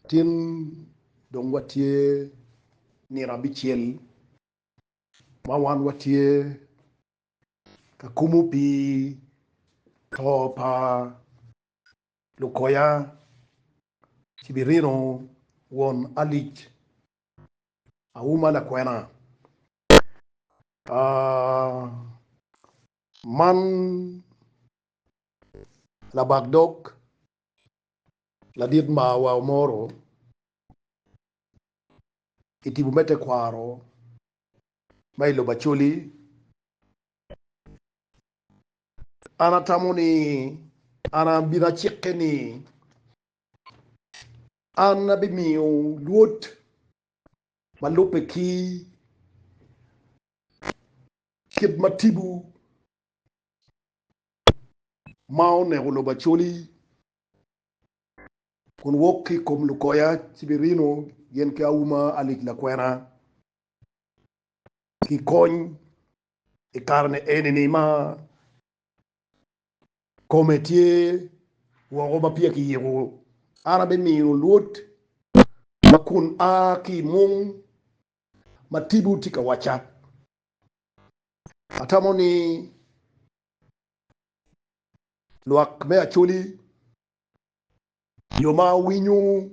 Tin dong watye nino abicel ma wan watye ka kumo pi to pa Lukoya Cibirino won Alic Auma Lakwena. Man labak dog ladit marwa Omoro i tipo me tekwaro ma i lobo Acholi. An atamo ni an abino acikke ni an abimiyo lwod ma lubbe ki kit ma tipo ma oneko lobo Acholi kun wok ki i kom Lukoya Cibirino gin ki Auma Alic Lakwena ki kony i kare-ni eni-ni ma kome tye woko ma peya kiyiko, an abimiyo lwod ma kun a ki i mung ma tipo tye ka wacca. Atamo ni lwak me Acholi jo ma winyo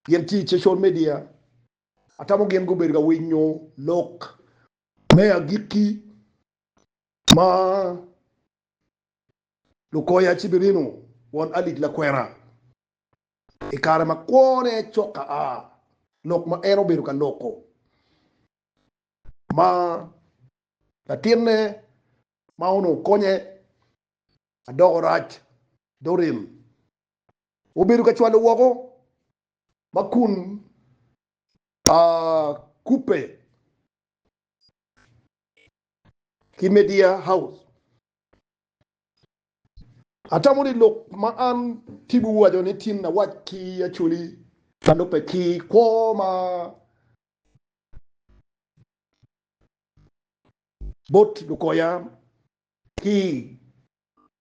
gin tye i social media atamo gin gubedo ka winyo lok me agikki ma Lukoya Cibirino won Alic Lakwena i kare ma kwone cok ka a, lok ma en obedo ka loko ma latinne ma onongo konye adoko rac Doreen obedo ka cwalo woko ma kun kubbe ki Media House. Atamo ni lok ma an Tibu owaco ni tin awac ki Acholi ma lubbe ki kwo ma bot Lukoya ki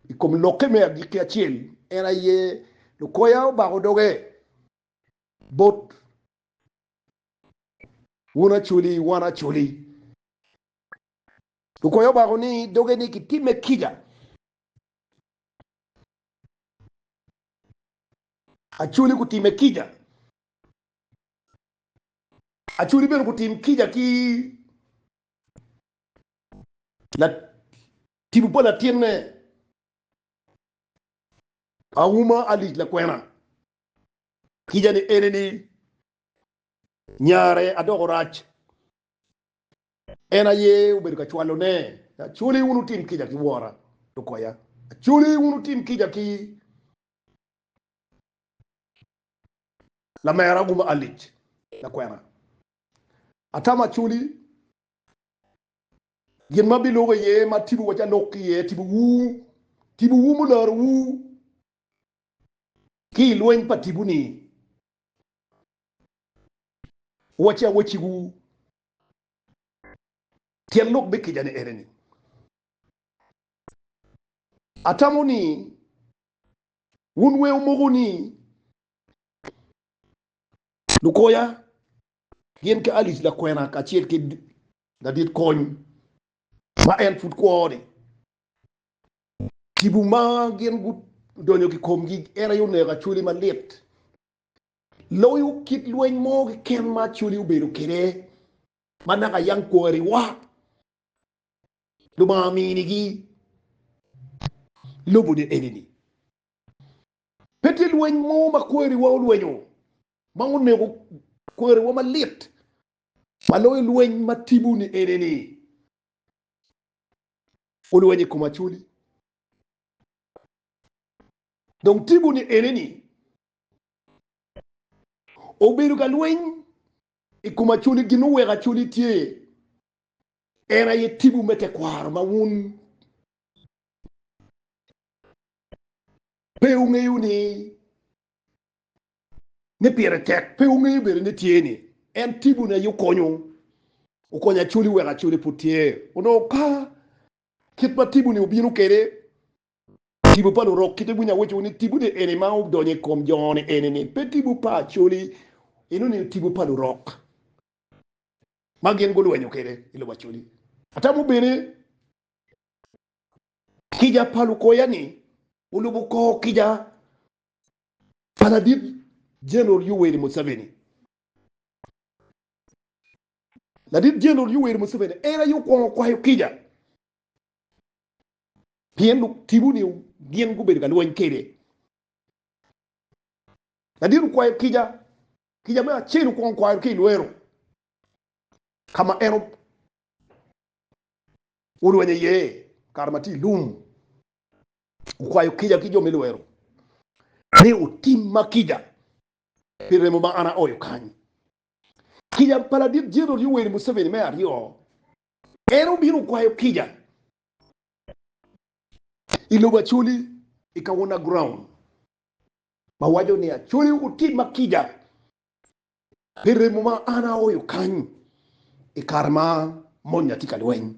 i kom lokke me agikki acel en aye Lukoya obako doge bot wun Acholi wan Acholi. Lukoya obako ni doge ni kitime kica. Acholi gutime kica. Acholi bene gutim kica ki tipo pa latinne Auma Alic Lakwena. Kica ni ene ni nyare adoko rac. En aye obedo ka cwalone. Acholi wun wutim kica ki wora, lukoya. Acholi wun wutim kica ki lamera Auma Alic Lakwena. Atamo Acholi gin ma biloko iye ma tipo wa calok ki iye, tipowu, tipowu mulorowu ki i lweny pa tipo-ni, wacci awacciwu tyen lok me kica-ni ene-ni. Atamo ni wun weng wumoko ni Lukoya gin ki Alice Lakwena kacel ki ladit kony ma en pud kwo-ni, tipo ma gin gudonyo ki komgi en aye oneko Acholi malit loyo kit lweny mo keken ma Acholi obedo kwede ma naka yang kwariwa Lubanga ominigi lobo-ni eni-ni. Pe tye lweny mo ma kwariwa olwenyo ma oneko kwariwa malit ma loyo lweny ma tipo-ni eni-ni olwenyo i kom Acholi. Dong tipo-ni eni-ni obedo ka lweny i kom Acholi, gin oweko Acholi tye en aye tipo me tekwaro ma wun pe wungeyo ni ni pire tek, pe wungeyo bene ni tye ni en tipo-ni aye okonyo okonyo Acholi weko Acholi pud tye. Onongo ka kit ma tipo-ni obino kwede. Tipo pa lurok kite winyo aweco ni tipo ni eni ma odonyo i kom jo ni eni ni pe tipo pa Acholi eno ni tipo pa lurok ma gin gulwenyo kede i lobo Acholi. Atamo bene kica pa lukoya ni olubo kor kica pa ladit General Yoweri Museveni. Ladit General Yoweri Museveni en aye okwongo kwayo kica. Pien lutibuni gin gubedo ka lweny kwede. Ladit okwayo kica, kica me acel okwongo kwayo ki i Lwero, ka ma en olwenyo iye kare ma tye i lum. Okwayo kica ki jo me Lwero ni otimma kica pi remo ma an aoyo kany. Kica pa ladit General Yoweri Museveni me aryo, en obino okwayo kica I lobo Acholi i Kawuna Ground ma waco ni Acholi wutim kica pi remo ma an aoyo kany i kare ma monya tye ka lweny.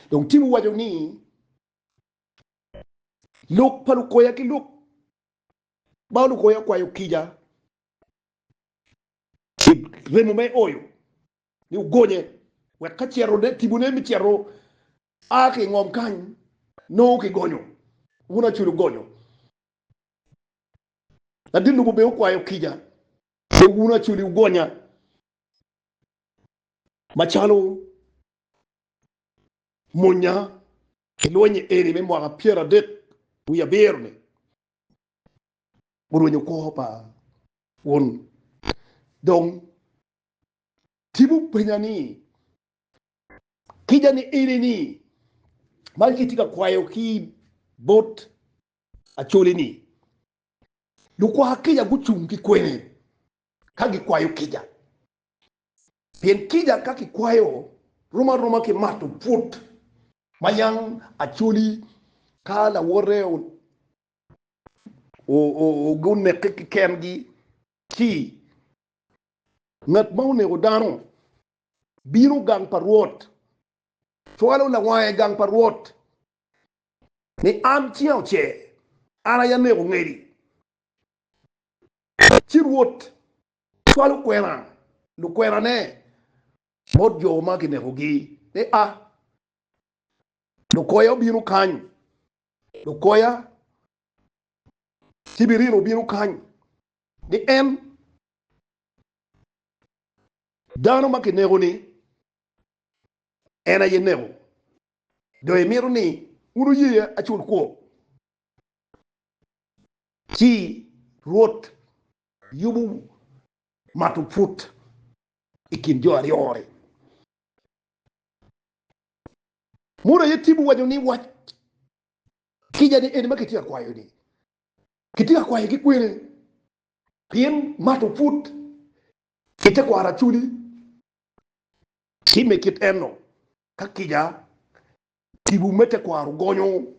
Dong Tim owaco ni lok pa lukoya ki lok ma lukoya okwayo kica pi remo ma eoyo ni ogonye wek ka cito tipone me cito A ki i ngom kany, nongo kigonyo, wun acwali wugonyo. Ladit lobo bene okwayo kica ni wun acwali wugonya macalo munya i lweny eni me mwaka 30 wiye abiro-ni orwenyo kwo pa wun. Dong tipo penya ni, Kica ni eni ni ma gitye ka kwayo ki bot Acholi ni lukwa kica gucung ki kwene ka gikwayo kica? Pien kica ka kikwayo rom aroma ki mato put ma yang Acholi ka lawote guneke keken-gi ci ngat ma oneko dano bino gang pa Rwot, cwalo lawange gang pa Rwot, ni, An cinga ocer, an aye aneko ngedi. Ci Rwot cwalo kwena lukwenane bot jo ma kinekogi, ni, A, lukoya obino kany, lukoya Cibirino obino kany, ni en. Dano ma kineko-ni en aye neko. Dong imito ni wun wuye acul kwo? Ci Rwot yubo mato put i kin jo aryo-ni. Muno aye tipo waco ni, Wac kica-ni eni ma kitye ka kwayo-ni, kitye ka kwayo ki kwene? Pien mato put I tekwaro Acholi, timme kit eno ka kica tipo me tekwaro gonyo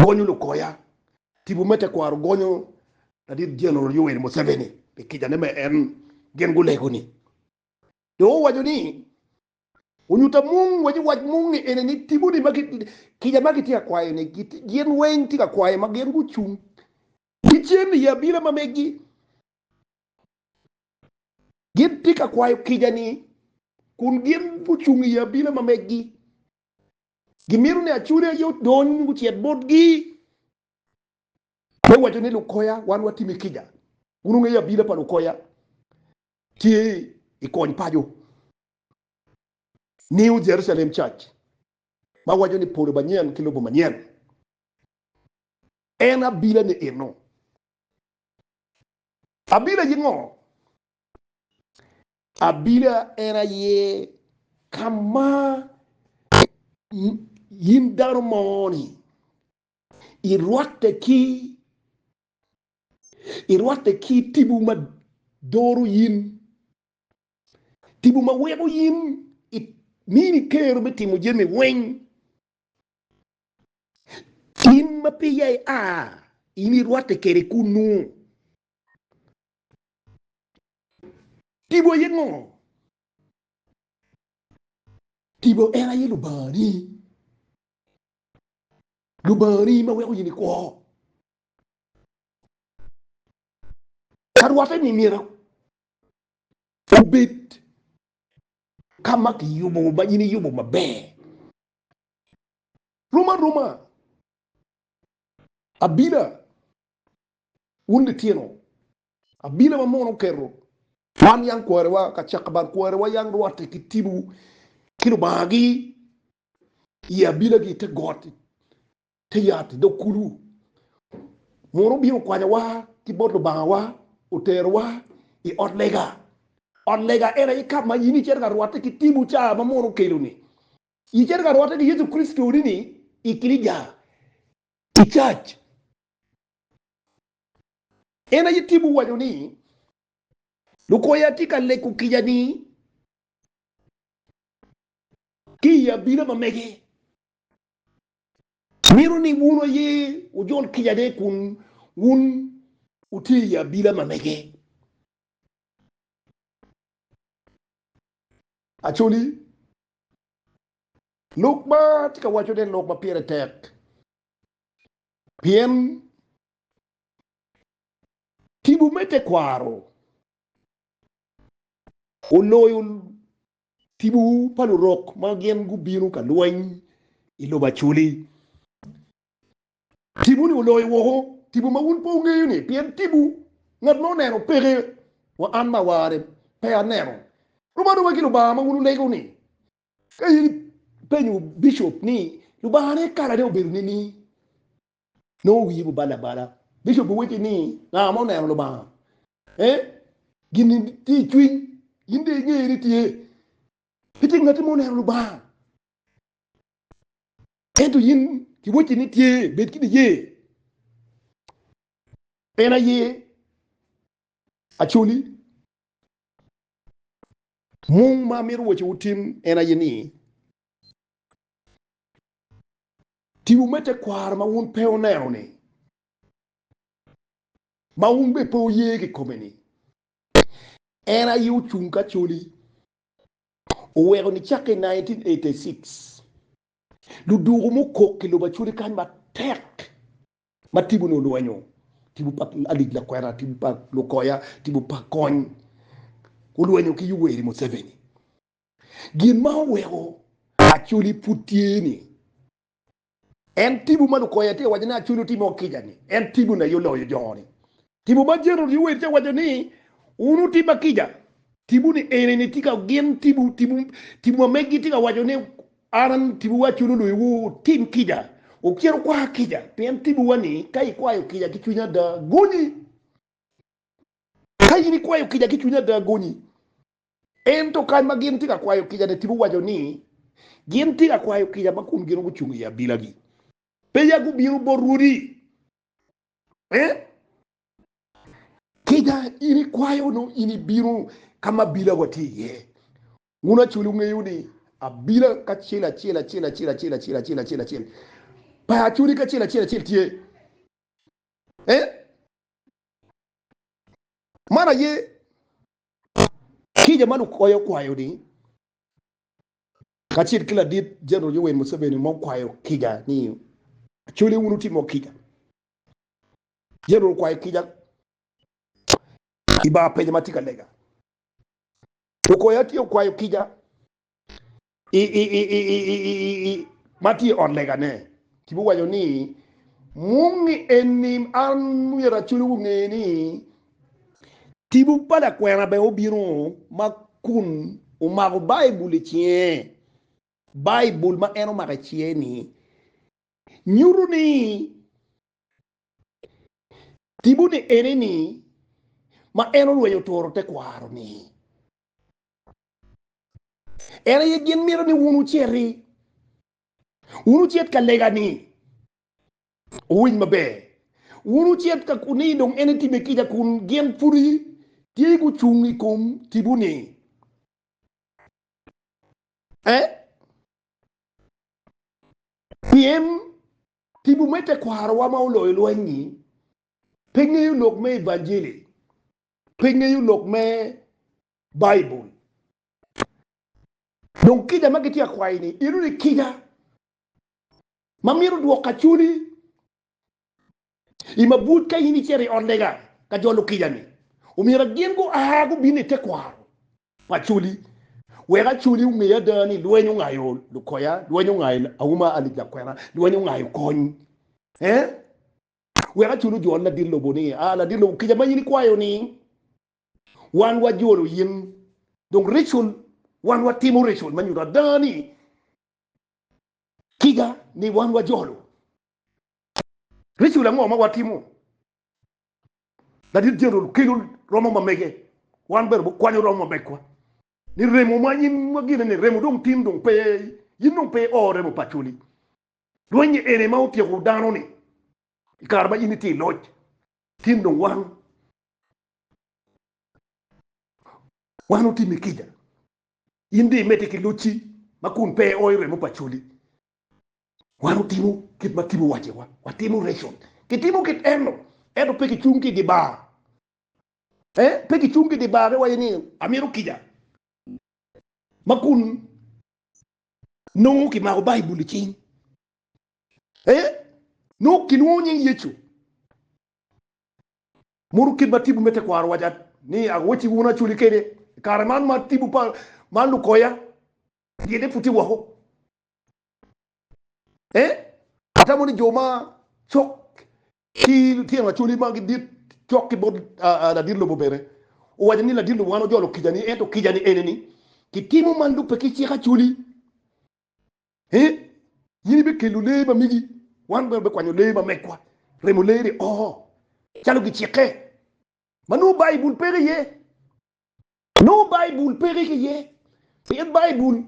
gonyo lukoya, tipo me tekwaro gonyo ladit General Yoweri Museveni pi kicane me en gin gulego ni. Dong owaco ni onyuta mung waci wac mung ni eni ni tipo ni ma kica ma gitye ka kwayo ni gin weng tye ka kwayo ma gin gucung ki cen i abila ma megi. Gin tye ka kwayo kica-ni kun gin gucung i abila ma meggi. Gimito ni Acholi aye odony gucit botgi me waco ni lukoya wan watimi kica. Wun wungeyo abila pa lukoya tye i kony paco. New Jerusalem Church ma waco ni polo manyen ki lobo manyen en abila ni eno. Abila aye ngo? Abila en aye ka ma in dano mo-ni irwatte ki irwatte ki tipo ma doro in, tipo ma weko in mini kero me timo jami weng. In ma peya ia, in irwatte kwede kunnu. Tipo aye ngo? Tipo en aye Lubangani. Lubangani ma weko in ikwo. Ka rwatte ni myero obed ka ma kiyubo ma in iyubo maber. Rom aroma abila wun litino, abila ma mono oketo wan yang kwarewa kacaka bar kwarewa yang rwatte ki tipo ki Lubangagi i abilagi i te got te yat i dog kulu. Muno obino okwanyowa ki bot Lubangawa, oterowa i ot lega. Ot lega en aye ka ma in icito ka rwatte ki tipo ca ma muno okelo-ni. Icito ka rwatte ki Yecu Kricito-ni i kilija, i cac. En aye tipo owaco ni, Lukoya tye ka lego kica-ni ki i abila ma mege. Mito ni wun aye wujol kicane kun wun wutye i abila ma mege. Acholi, lok ma atye ka wacone lok ma pire tek pien tipo me tekwaro oloyo Tipo pa lurok ma gin gubino ka lweny i lobo Acholi. Tipo-ni oloyo woko tipo ma wun pe wungeyo-ni, pien tipo ngat ma oneno peke wa an ma aware pe aneno. Rom aroma ki Lubanga ma wun wulego-ni. Ka in ipenyo bicop ni Lubangane kalane obedo nining, nongo wiyi bubalo abala. Bicop biwacci ni nga ma oneno Lubanga? Eh, gin-ni tye i cwiny, in dong ingeyo ni tye. Pe tye ngati mo oneno Lubanga. Ento in kiwacci ni tye, bed ki niye. En aye Acholi. Mung ma amito waco wutim en aye ni, Tipo me tekwaro ma wun pe wuneno-ni, ma wun bene pe wuye kikome-ni, en aye ocung ka coli, oweko nicakke i 1986, luduku mukok i lobo Acholi kany matek ma tipo-ni olwenyo, tipo pa Alic Lakwena, tipo pa Lukoya, tipo pa Kony, olwenyo ki Yoweri Museveni. Gin ma oweko Acholi pud tye-ni, En tipo ma lukoya tye ka waco ni Acholi otimo kica-ni, en tipo-ni aye oloyo jo-ni. Tipo ma General Yoweri tye ka waco ni wun wutima kica, tipo-ni eni-ni tye ka gin tipo, tipo, tipo ma meggi tye ka waco ni an tipo Acholi oloyowu, wutim kica, wucit wukwa kica, pien tipowa-ni ka ikwayo kica ki cwiny ada, gonyi. Ka in ikwayo kica ki cwiny ada, gonyi. Ento kany ma gin tye ka kwayo kica-ni, tipo waco ni gin tye ka kwayo kica ma kun gin gucung i abilagi. Peya gubino bot rwodi. Eh? Kica in ikwayo nongo in ibino ka ma abilawa tye iye. Wun Acholi wungeyo ni abila kacel acel acel acel acel acel acel acel acel pa Acholi kacel acel acel tye. Eh? Man aye Kica ma lukoya okwayo-ni kacel ki ladit General Yoweri Museveni ma okwayo kica ni Acholi wun wutimo kica. General okwayo kica i bar penya ma tye ka lega. Lukoya tye okwayo kica i ma tye i ot legane. Kibiwaco ni, Mungi eni an myero Acholi gunge ni tipo pa lakwena bene obino ma kun omako Baibul i cinge. Baibul ma en omako i cinge-ni nyuto ni tipo-ni eni-ni ma en orwenyo turo tekwaro-ni. En aye gin mito ni wun wuciti. Wun wucit ka lega-ni, wuwiny maber. Wun wucit ka ni dong en etime kica kun gin pud tye gucung i kom tipo-ni. Eh? Pien tipo me tekwarowa ma oloyo lweny-nyi pe ngeyo lok me Evanjeli, pe ngeyo lok me Baibul. Dong kica ma gitye ka kwayo-ni, eno ni kica. Ma myero dwok Acholi i mabuc ka in icito i ot lega ka jolo kica-ni, omyero gin gua gubin i tekwaro pa Acholi wek Acholi onge ada ni lweny ongayo Lukoya, lweny ongayo Auma Alip Lakwena, lweny ongayo Kony. Eh? Wek Acholi ojol ladit lobo ni, ah, ladit lobo, kica ma in ikwayo-ni, wan wajolo in. Dong ritual, wan watimo ritual ma nyuto ada ni kica ni wan wajolo. Ritual ango ma watimo? Ladit General kelo romo ma mege, wan bene wakwanyo romo ma megwa. Ni remo ma in ma gine ni remo dong tin dong pe, in dong pe o remo pa Acholi. Lweny ene ma otyeko dano ni i kare ma in itye i loc, tin dong wan wan otimi kica. In dong imedde ki locci ma kun pe ioyo remo pa Acholi. Wan otimo kit ma Tipo owacciwa, watimo ration. Kitimo kit eno, ento pe kicung ki i dye bar. Eh, pe kicung ki i dye bar giwaco ni, Amito kica. Ma kun nongo kimako Baibul i cing. Eh, nongo kilwongo nying Yecu. Muto kit ma tipo me tekwaro owaco ni awacci wun acoli kede i kare man ma tipo pa man lukoya pyede pud tye woko. Eh, atamo ni jo ma cok ki lutino Acholi ma gidit cok ki bot ladit lobo bene owaco ni ladit lobo wan ojolo kica ni ento kica ni eni ni kitimo ma lubbe ki cik Acholi. Eh, in ibikelo lee ma megi, wan bene wabikwanyo lee ma megwa, remo lee-ni oo calo gicikke ma nongo Baibul peke iye. Nongo Baibul peke ki iye, pien Baibul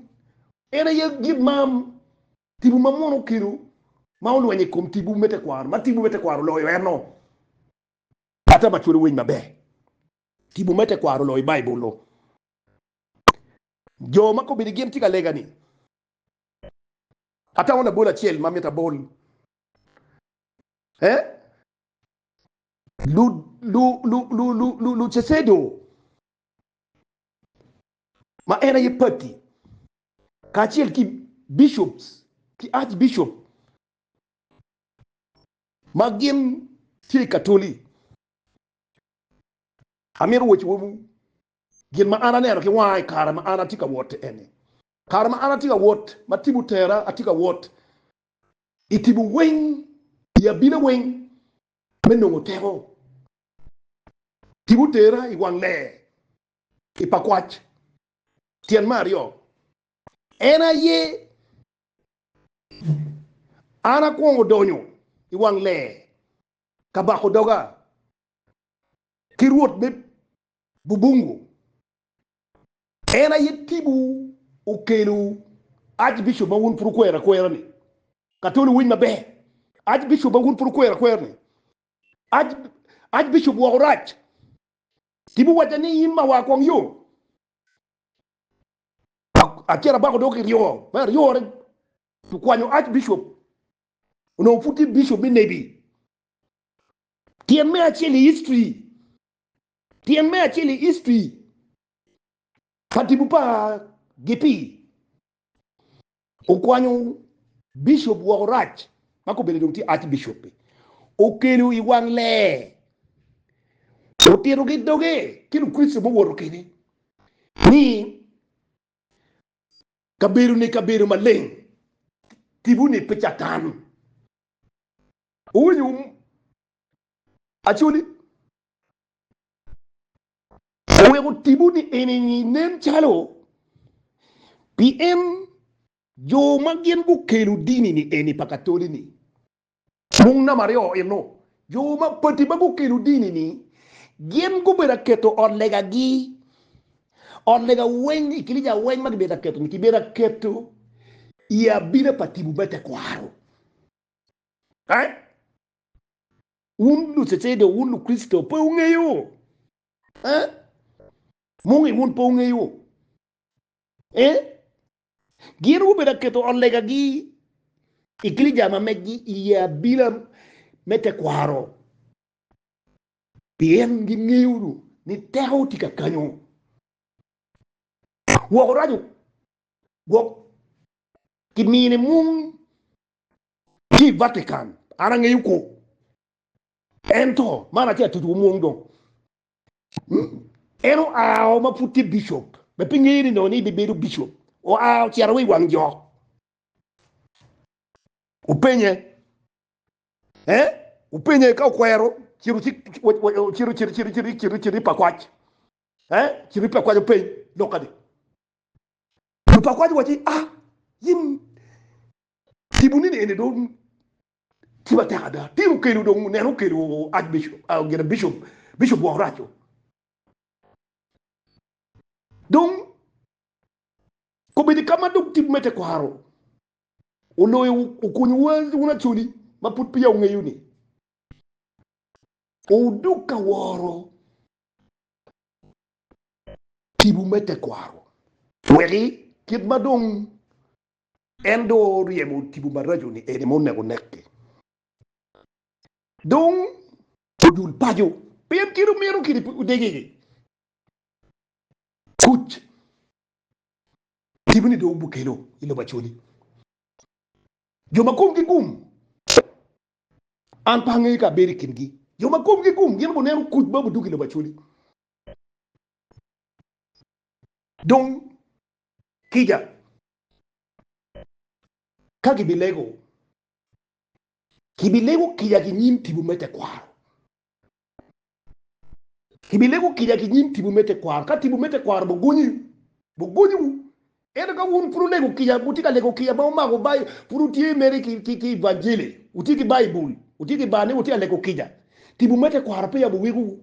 en aye gin ma tipo ma muno okelo ma olwenyo i kom tipo me tekwaro, ma tipo me tekwaro oloyo eno. Ata ma cwalo winy maber, tipo me tekwaro oloyo Baibul-lu. Jo ma kobedo gin tye ka lega-ni, atamo labol acel ma mito abol. Eh? Lucesedo ma en aye pati kacel ki bishops ki archbishop ma gin tye i Katoli. Amito wacciwu gin ma an aneno ki wanga i kare ma an atye ka wot eni. Kare ma an atye ka wot, ma tipo tera atye ka wot i tipo weng, i abila weng, me nongo teko. Tipo tera i wang ler i Pakwach tyen me aryo. En aye an akwongo donyo i wang ler ka bako doga ki rwot me Bubungu. En aye tipo okelo Archbishop ma wun pud wukwero akwera-ni. Katoli wuwiny maber. Archbishop ma wun pud wukwero akwera-ni. Arch, Archbishop woko rac. Tipo wacca ni in mawa kong yo. Acito abako dog kiryo, me aryore tukwanyo Archbishop. Onongo pud tye Bishop me Nebi. Tyen me acel i history. Tyen me acel i history pa tipo pa Gipi okwanyo bishop woko rac ma kobedo dong tye archbishop-pi okelo i wang ler otito ki doge ki Lukricito muwoto kede ni kabedo-ni kabedo maleng tipo-ni pe catan. Wuwinyo Acholi? Oweko tipo-ni eni nen calo pi en jo ma gin gukelo dini-ni eni pa Katoli-ni. Mung namba aryo eno, jo ma pati ma gukelo dini-ni gin gubedo aketo ot legagi, ot lega weng, i kilija weng ma gibedo aketo-ni kibedo aketo i abila pa tipo me tekwaro. Eh? Wun lucecedo, wun Lukricito, pe wungeyo? Eh? Mungi wun pe wungeyo? Eh? Gin gubedo aketo ot legagi i kilija ma meggi i abila me tekwaro, pien gingeyo ni teko tye ka kanyo. Woko raco gwok kimine mung. Ki i Vatican, an angeyo kwo. Ento, man acel atucu wumwong dong. En oa ma pud tye bicop, bene pe ngeyo ni nongo ni ebibedo bicop. Oa ocito wa i wang jok. Openye, eh? Openye ka okwero, cito ci, cito, cito, cito, cito, cito, cito i Pakwach. Eh? Cito i Pakwach openy lok kadi. Lupakwach owacci, Ah, in tipo nini eni dong tye matek ada. Tin okelo dong neno okelo Archbishop, ah, gire Bishop, Bishop woko raco. Dong kobedo ka ma dong tipo me tekwaro oloyo okonyo wun Acholi ma pud peya wungeyo ni wudug ka woro tipo me tekwaro weki kit ma dong en dong oryemo tipo maraco-ni eni ma oneko nek-ki dong odul paco pien kit omito kit odegigi kuc tipo-ni dong obukelo i lobo Acholi jo ma komgi gum an pe angeyo ka abedo i kingi jo ma komgi gum gin guneno kuc ma obudwogo i lobo Acholi. Dong kica ka gibilego, gibilego kica ki nyim tipo me tekwaro. Gibilego kica ki nyim tipo me tekwaro. Ka tipo me tekwaro bugonyi, bugonyiwu. Ento ka wun pud wulego kica, wutye ka lego kica ma wumako Baibul, pud wutye mere ki, ki, ki Evanjili, wutye ki Baibul, wutye ki bar ni wutye ka lego kica, tipo me tekwaro peya buwekowu.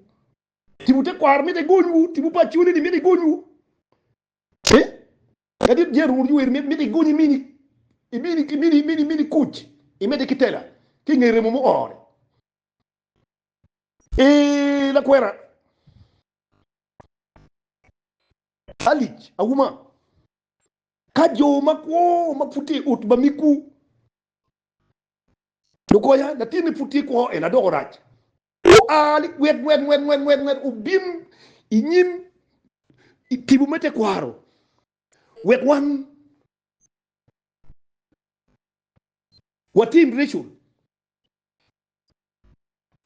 Tipo tekwaro mito egonywu, tipo pa Acholi-ni mito egonywu. Eh? Ladit Jerry wun wer mito egony imini imini imini imini imini kuc imedde ki tela ki nge remo muore. Ee lakwena Alic Auma ka jo makwo ma pud tye i ot ma migwu lukoya latinni pud tye kwo en adoko rac. Oa likwet ngwet ngwet ngwet ngwet ngwet obin i nyim i tipo me tekwaro wek wan watim ritual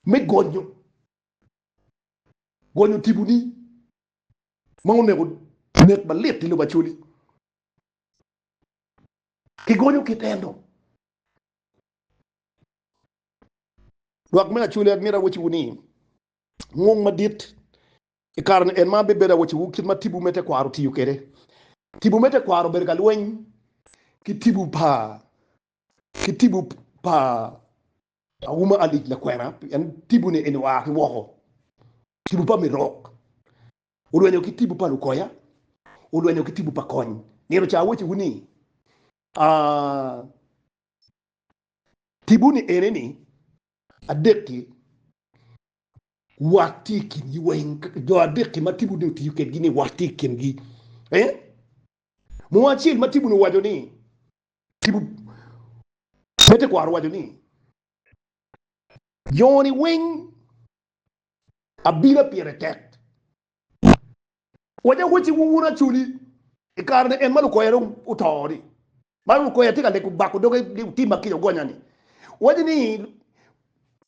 me gonyo gonyo tiponi ma oneko nek malit i lobo Acholi. Kigonyo kit eno. Lwak me Acholi amito awacciwu ni ngong madit i kare-ni en ma abibedo awacciwu kit ma tipo me tekwaro tiyo kwede. Tipo me tekwaro obedo ka lweny ki tipo pa ki tipo pa Auma Alic Lakwena pien tipo-ni eni oa ki woko, tipo pa Mirok olwenyo ki tipo pa Lukoya olwenyo ki tipo pa Kony. Nino ca awacciwu ni aa Tipo-ni ene-ni adek-ki wat tye i kingi weng. Jo adek-ki ma tipo-ni otiyo kwedgi-ni wat tye i kingi. Eh? Mo acel ma tipo-ni owaco ni, tipo me tekwaro owaco ni, jo-ni weng abila pire tek. Wac awacciwu wun Acholi, i kare-ni en ma lukoya dong oto-ni, ma lukoya tye ka leko bako doge ni wutimma kica wugonya-ni, waco ni,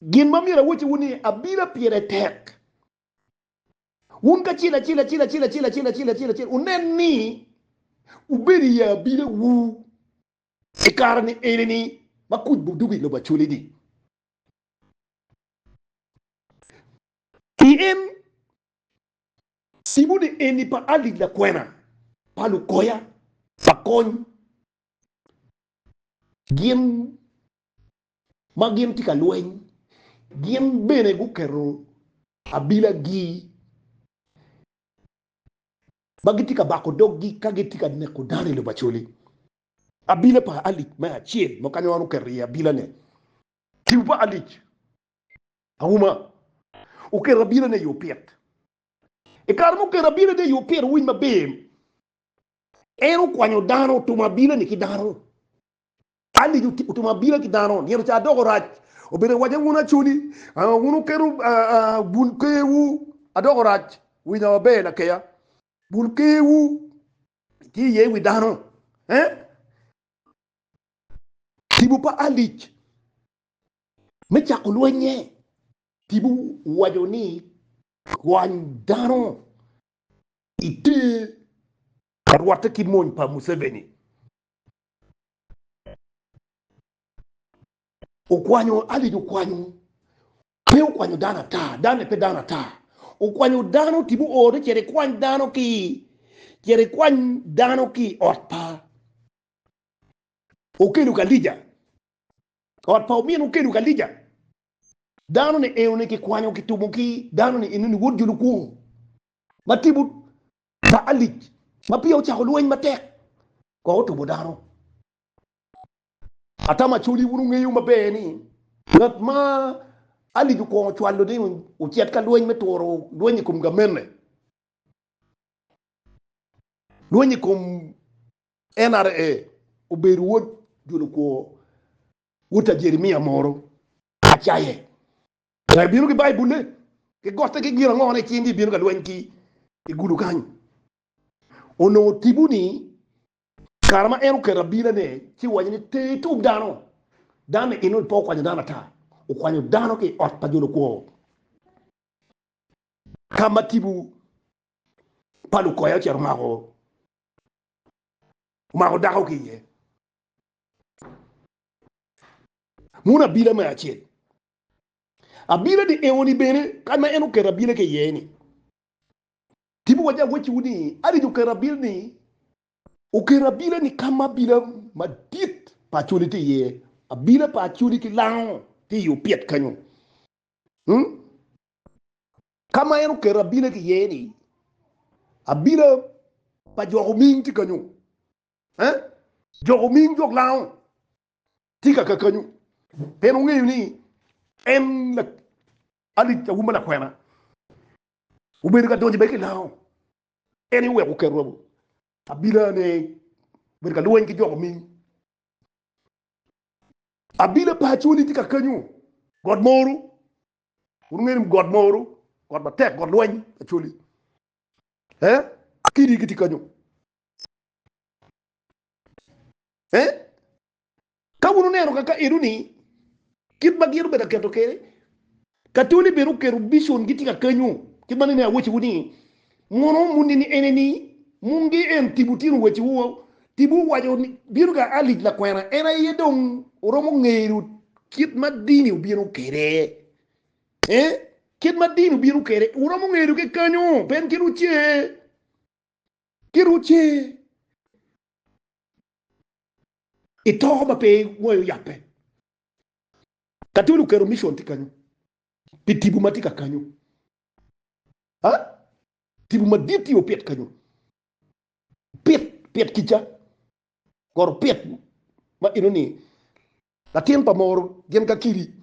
Gin ma myero awacciwu ni, abila pire tek. Wun kacel acel acel acel acel acel acel acel acel wunen ni wubedo i abilawu i kare-ni eni-ni ma kuc budwogo i lobo Acholi-ni. Pien Tipo ni eni pa Alic lakwena pa lukoya pa kony gin ma gin tye ka lweny gin bene guketo abila gi ma gitye ka bako doggi ka gitye ka neko dano i lobo Acholi. Abila pa Alic me acel ma kany wan oketo iye abila ne tipo pa Alic Auma oketo abirane i opit. I kare ma oketo abirane i opit, wuwiny maber, en okwanyo dano, otumo abila-ni ki dano. Alic otumo abila ki dano. Nino ca dok orac, obedo ka wacce, Wun Acholi, wun wuketo bul kerwu. Adok orac, winya maber lakeya, bul kerwu tye iye i wi dano. Tipo pa Alic. Me cako lwennye, Tipo owaco ni, Kwany dano iter ka rwatte ki mony pa Museveni. Okwanyo, Alice okwanyo, pe okwanyo dano ata, dano-ni pe dano ata. Okwanyo dano, tipo ooro ni cit ikwany dano ki, cit ikwany dano ki i ot pa Okello Kalija. Ot pa omin Okello Kalija. Dano-ni eno-ni kikwanyo kitumo ki dano-ni eno-ni wod jo lukwor ma tipo pa Alice ma peya ocako lweny matek kong otumo dano. Atamo Acholi wun wungeyo maber ni ngat ma Alice okwongo cwalo ni ocit ka lweny me turo lweny i kom gamente, lweny i kom NRA obedo wod jo lukwor wod ta Jeremia moro acaye. Ka ibino ki Baibulle, ki gotte ki gin ango ne i cingi ibino ka lweny ki i gudo kany. Onongo tipo ni Kare ma en oketo abilane, ci owaco ni, Ter itub dano. Dano-ni enoni pe okwanyo dano ata, okwanyo dano ki i ot pa jo lukwor, ka ma tipo pa lukoya ocito omako omako dako ki iye. Muno abila me acel. Abila-ni enoni bene, ka ma en oketo abila ki iye-ni, tipo waco awacciwu ni, Aric oketo abila-ni Oketo abila ni ka ma abila madit pa Acholi tye iye. Abila pa Acholi ki lango tye i opyet kenyo. Hmm? Ka ma en oketo abila ki iye ni, abila pa jok oming tye kenyo. Eh? Jok oming jok lango tye ka kakenyo. Pien ongeyo ni en Alic Auma lakwena obedo ka donyo bene ki lango. En aye oweko oketo abilane obedo ka lweny ki jo oming. Abila pa Acholi tye ka kenyo got Moro. Wun wungeyo ni got Moro, got matek, got lweny Acholi. Eh? Kidi gitye kenyo. Eh? Ka wun wuneno kaka eno-ni, kit ma gin obedo ka keto kwede, Katoli bene oketo bicon gitye ka kenyo, kit ma nene awacciwu ni, Muno muni ni ene ni, mungi en tipo tino wacciwu, tipo owaco ni, bino ka Alic lakwena, en aye dong oromo ngeyo kit ma dini obino kwede. Eh, kit ma dini obino kwede, wuromo ngeyo ki kenyo, pe en kit wuce, kit wuce. I to ma pe wangi oyabbe. Katoli oketo mission tye kanyo pi tipo ma tye ka kanyo. Ha? Tipo madit tye opit kanyo. Pit, pit kica. Goro pit ma eno ni latin pa moro gin ka kidi.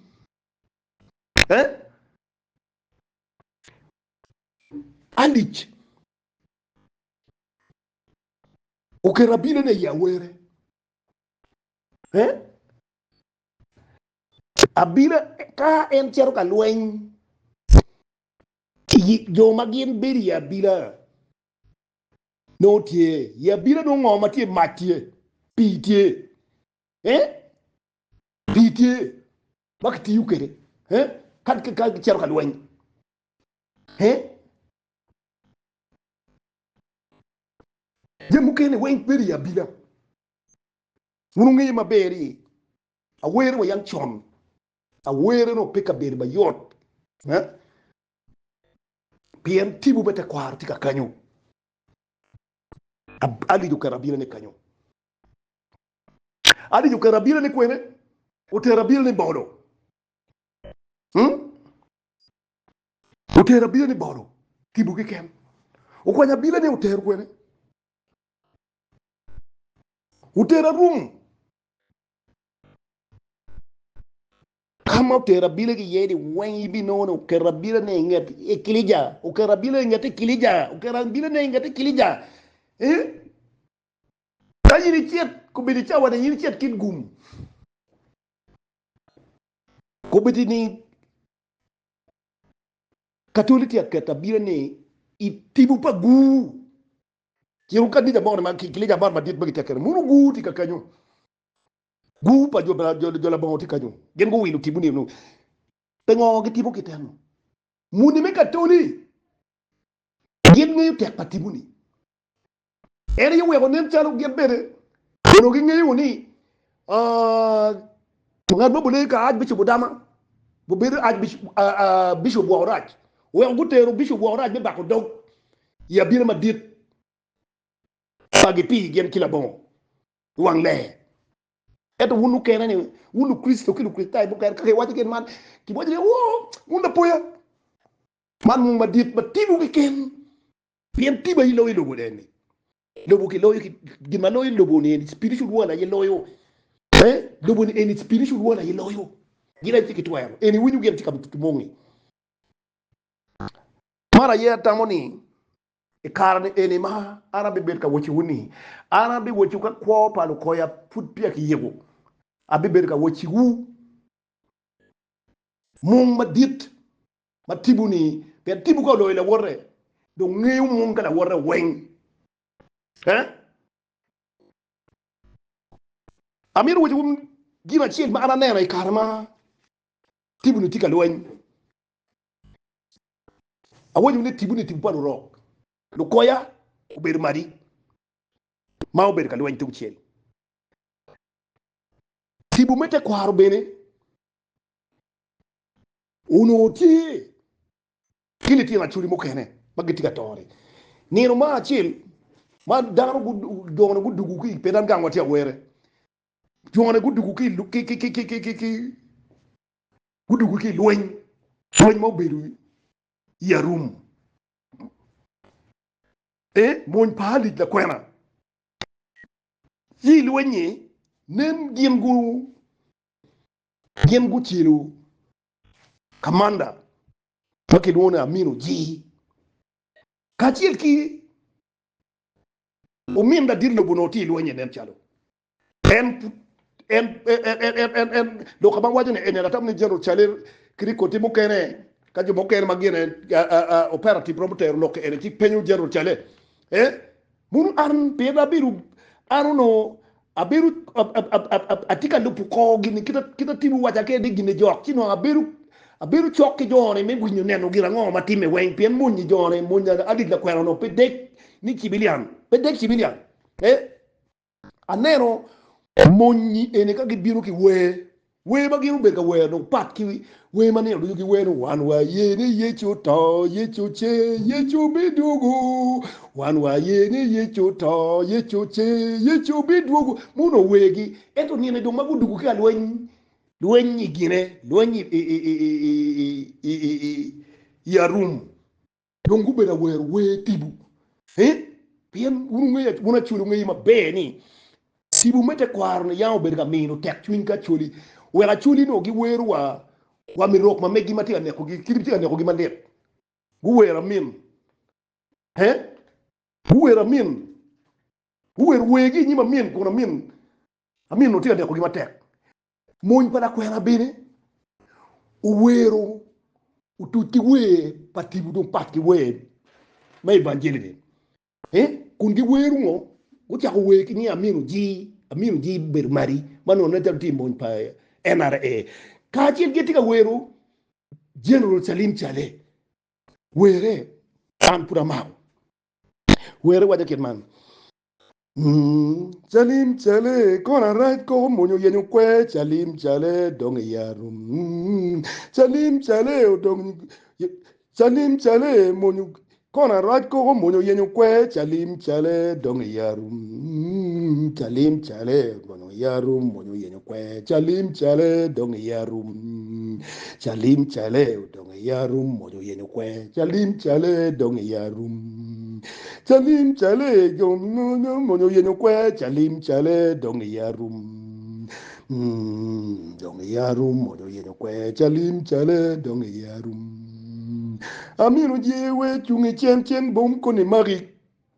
Eh? Alic Oketo abilane i awere. Eh? Abila ka en cito ka lweny, jo ma gin bedo i abila nongo tye i abila nongo ngo ma tye mac tye, pii tye, eh? Pii tye ma kitiyo kwede eh? Ka, ka gicito ka lweny eh? Jami mukene weng bedo i abila. Wun wungeyo maber ni awere wa yang con, awere nongo pe kabedo mayot pien tipo me tekwaro tye ka kanyo. Alic oketo abila ne kanyo. Alic oketo abila ne kwene? Otero abila ne bolo. Hmm? Otero abila ni bolo tipo keken. Okwanyo abila ni otero kwene. Otero arum. Ka ma otero abila ki iye ni weng ibinongo ni oketo abila ni inget ekilija, oketo abila inget ekilija, oketo abila ni inget ekilija. Eh? Ka in icit, kobedo icawa ni in icit kit gum. Kobedo ni Katoli tye ka keto abila ni i tipo pa gur. Ciro kanisa mo ma kilica mot madit ma gitye ka keto muno gur tye ka kanyo. Gur pa jo jo labongo tye kanyo. Gin guwilo tipo ni. Pingo gitimo kit eno? Muni me Katoli gin ngeyo tek pa timoni. En aye oweko nen calo gin bene onongo gingeyo ni ngat mo buleyo ka Archbishop Odama bubedo Archbishop woko rac. Oweko gutero Bishop woko rac me bako dog i abita madit pa gipii gin ki labongo i wang ler. Ento wun mukene ni, wun Lukricito ki Lukricitayo mukene, ka kiwaco gin man, kiwaco ni, Oo, wun lapoya! Man mung madit ma tipo keken, pien tipo aye loyo lobo eni. Lobo kiloyo ki gin ma loyo lobo ni eni spiritual world aye loyo. Eh, lobo ni eni spiritual world aye loyo. Gin aye tye ki twero. Eni winyo gin tye ka mungi. Man aye atamo ni I kare-ni eni ma an abibedo ka wacciwu-ni, an abiwacciwu ka kwo pa lukoya pud peya kiyiko. Abibedo ka wacciwu mung madit ma tipo-ni, pien tipo ka oloyo lawote, dong ngeyo mung ka lawote weng. Eh? Amito wacciwu gin acel ma an aneno i kare ma tipo-ni tye ka lweny. Awaco ni tipo-ni tipo pa lurok, lukoya obedo madi ma obedo ka lweny tungcel. Tipo me tekwaro bene onongo tye ki litino acholi mukene ma gitye ka to-ni. Nino mo acel ma dano jone gudugu ki i pien an gangwa tye awere, jone gudugu ki gudugu ki i lweny, lweny ma obedo i Arum. E mony pa Alic lakwena. Ci i lweny-nyi, nen gin gu gin gucelo kamanda ma kilwongo ni Amin Ojii kacel ki omin ladit lobo onongo tye i lweny-nyi nen calo. En en en en en lok ma waco ni eni atamo ni General Cale Kiriko tye mukene ka jo mukene ma gine operative romo tero lok eni ci penyo General Cale eh munu an pien abedo an onongo abedo atye ka lubo kor gini kita kita timo waca kede ni gini jok ci nongo abedo abedo cok ki joni me winyo neno gin ango ma time weng pien mony joni mony Alice Lakwena onongo pe dek ni civilian pe dek civilian eh Aneno mony eni ka gibino ki wer, wer ma gin obedo ka wero dong pat ki wer ma nino ducu giwero ni wan waye ni Yecu oto, Yecu ocer, Yecu bidwogo. Wan waye ni Yecu oto, Yecu ocer, Yecu bidwogo. Mono wergi, ento nino dong ma gudugo ki ka lweny, lweny i gine, lweny i Arum. Dong gubedo awero wer tipo. Pien wun wungeyo, wun Acholi wungeyo maber ni tipo me tekwaro-ni yam obedo ka mino tekcwiny ki Acholi, wek Acholi nongo giwero wa wa mi rok ma megi ma tye ka nekogi, kit ma tye ka nekogi malit. Guwero amin. Guwero amin. Guwero wergi i nyim amin kun amin amin onongo tye ka nekogi matek. Mony pa lakwena bene owero otuc ki wer pa tipo dong pat ki wer me evanjeli-ni. Eh, kun giwero ngo? Gucako wer ki ni Amino Jii, Amino Jii bedo madi ma nongo nen calo tye i mony pa NRA. Kacel gitye ka wero General Salim Saleh. Were an pud amako. Were waco kit man. Calim cale kono arac koko mwonyo yenyo kwer calim cale dong i arum calim cale odong calim cale mwonyo kono arac koko mwonyo yenyo kwer calim cale dong i arum calim cale dong i arum mwonyo yenyo kwer calim cale dong i arum calim cale odong i arum mwonyo yenyo kwer calim cale dong i arum Calim cale jo monyo yenyo kwer calim cale dong i arum dong i arum monyo yenyo kwer calim cale dong i arum Amino jye we cung i cen cen bom koni maki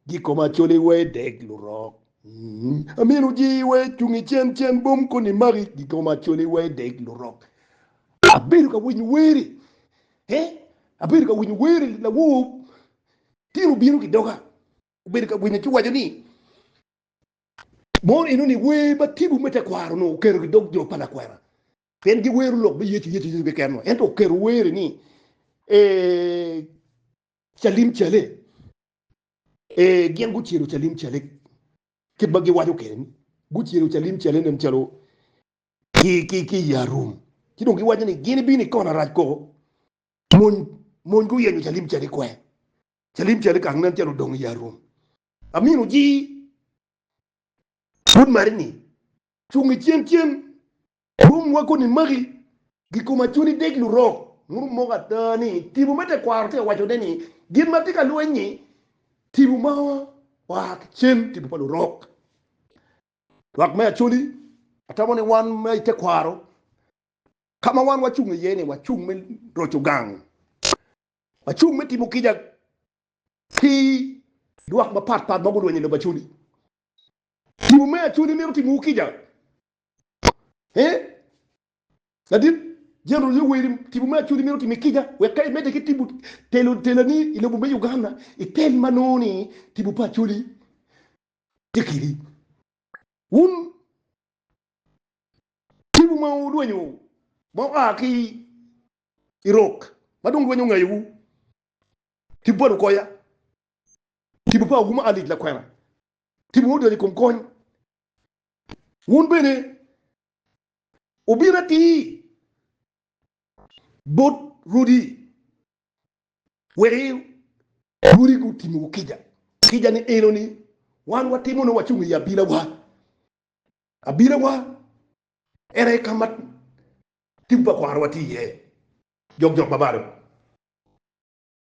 gikom acoli we deg lurok Amino jye we cung i cen cen bom koni maki gikom acoli we deg lurok Abedo ka winyo weri eh abedo ka winyo weri lawor Tino obino ki doga, obedo ka winyo ci owaco ni, Mon enoni wer ma tipo me tekwaro onongo oketo ki dog jo pa lakwena. Pien giwero lok me Yecu, Yecu, Yecu keken wa. Ento oketo were ni, ee, calim cale. Ee, gin gucelo calim cale kit ma giwaco kwede ni gucelo calim cale nen calo ki, ki, ki i arum. Ci dong giwaco ni gin ibino i kona rac koko. Mony, mony guyenyo calim cale kwe. Calim cale kang nen calo odong i arum. Amino ji pud mari ni cung i cen cen bom wa koni maki gikoma cuni deg lurok muru moko ata ni tipo me tekwaro tye ka waco ne ni gin ma tye ka lweny ni tipo ma oa ki cen tipo pa lurok. Lwak me Acholi atamo ni wan ma i tekwaro ka ma wan wacung iye ni wacung me roco gang, wacung me timo kica ki lwak mapat pat ma gulwenyo i lobo Acholi. Tipo me Acholi mito timowu kica. Eh? Ladit General Yoweri, tipo me Acholi mito timi kica wek ka imedde ki tipo telo telani i lobo me Uganda, itel ma nongo ni tipo pa Acholi tye kedi. Wun tipo ma wulwenyo ma oa ki i rok ma dong lweny ongayowu, tipo pa lukoya, tipo pa Ogumo Alic Lakwena, tipo ma odonyo i kom kony. Wun bene wubino atir bot rwodi wek rwodi gutimowu kica. Kica ni eno-ni wan watimo nongo wacung i abilawa. Abilawa en aye ka ma tipo pa kwarowa tye iye. Jokjok ma malo.